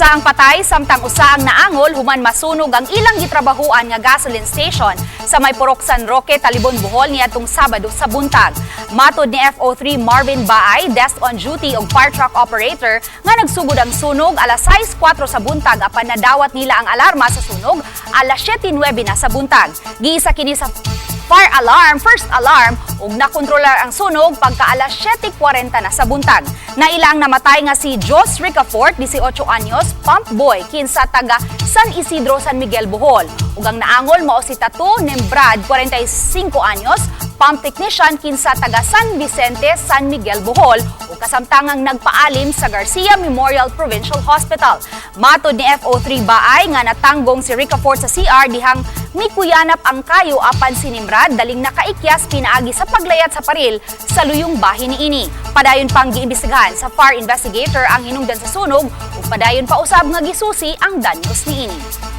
Usa ang patay samtang usa ang naangol human masunog ang ilang gitrabahuan nga gasoline station sa may Purok San Roque, Talibon, Bohol niadtong Sabado sa buntag. Matod ni FO3 Marvin Baay, desk on duty og fire truck operator, nga nagsugod ang sunog alas 6:04 sa buntag apan nadawat nila ang alarma sa sunog alas 7:09 na sa buntag. Giisa kini sa fire alarm, first alarm, ug nakontrolar ang sunog pagka alas 7:40 na sa buntag. Nailang namatay nga si Jos Ricafort, 18 anyos, pump boy, kinsa taga San Isidro, San Miguel, Bohol. Ug ang naangol mao si Tato Nembrad, 45 anyos, pump technician, kinsa taga San Vicente, San Miguel, Bohol, ug kasamtangang nagpaalim sa Garcia Memorial Provincial Hospital. Matod ni FO3 Baay nga natanggong si Ricafort sa CR dihang mikuyanap ang kayo, apan si Nimrad daling nakaikyas pinaagi sa paglayat sa paril sa luyong bahin niini. Padayon pang giimbestigahan sa fire investigator ang hinungdan sa sunog ug padayon pa usab nga gisusi ang danyos niini.